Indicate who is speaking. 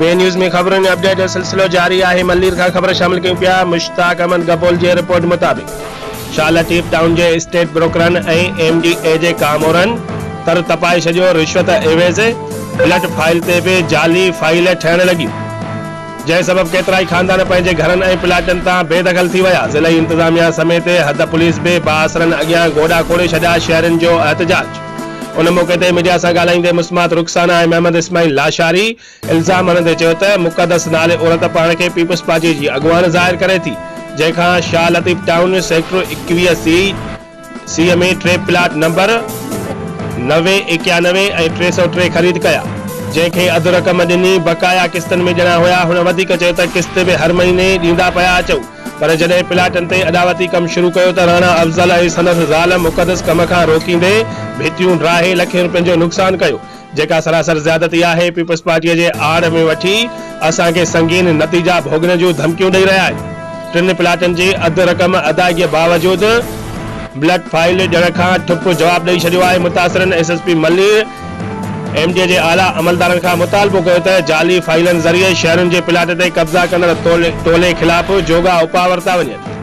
Speaker 1: B news ۾ خبرن ۽ update جو سلسلو جاري آهي، ملير کان خبر شامل ڪيون پيا، مشتاق احمد گبول جي رپورٽ مطابق شاهه لطيف ٽائون جي اسٽيٽ بروڪرن ۽ ايم ڊي اي جي ڪامورن تر تپائي ڇڏيو، رشوت عيوض بلٽ فائل تي به جعلي فائيل ٺهڻ لڳيون، جنهن سبب ڪيترائي خاندان پنهنجي گهرن ۽ پلاٽن تان بي دخل ٿي ويا، ضلعي انتظاميا سميت حد پوليس به بااثرن اڳيان گوڏا کوڙي ڇڏيا، شهرين جو احتجاج. ان موقعي تي ميڊيا سان ڳالهائيندي مسمات رخسانه ۽ محمد اسماعيل لاشاري الزام هڻندي چيو ته مقدس نالي عورت پاڻ کي پيپلز پارٽي جي اڳواڻ ظاهر ڪري ٿي، جنهن کان شاهه لطيف ٽائون سيڪٽر 21 سي سي ۾ ٽي پلاٽ نمبر 90، 91 ۽ 303 خريد ڪيا، جنهن کي اڌ رقم ڏني، بقايا قسطن ۾ ڏيڻا هيا، هن وڌيڪ چيو ته قسط به هر مهيني ڏيندا پيا اچون، پر جڏهن پلاٽن تي اڏاوتي ڪم شروع ڪيو ته راڻا افضل ۽ سندس زال مقدس ڪم کان روڪيندي ڀتيون ڊاهي لکين روپين جو نقصان ڪيو، جيڪا سراسر زيادتي آهي، پيپلز پارٽيء جي آڙ ۾ وٺي اسان کي سنگين نتيجا ڀوڳڻ جون ڌمڪيون ڏئي رهيا آهن. ٽن پلاٽن جي اڌ رقم ادائگيء باوجود بلٽ فائيل ڏيڻ کان ٺپ جواب ڏئي ڇڏيو آهي. متاثرن S S P Malir, M D جي اعليٰ عملدارن کان مطالبو ڪيو ته جعلي فائيلن ذريعي شهرين جي پلاٽ تي قبضا ڪندڙ ٽولي خلاف جوڳا اپاء ورتا وڃن.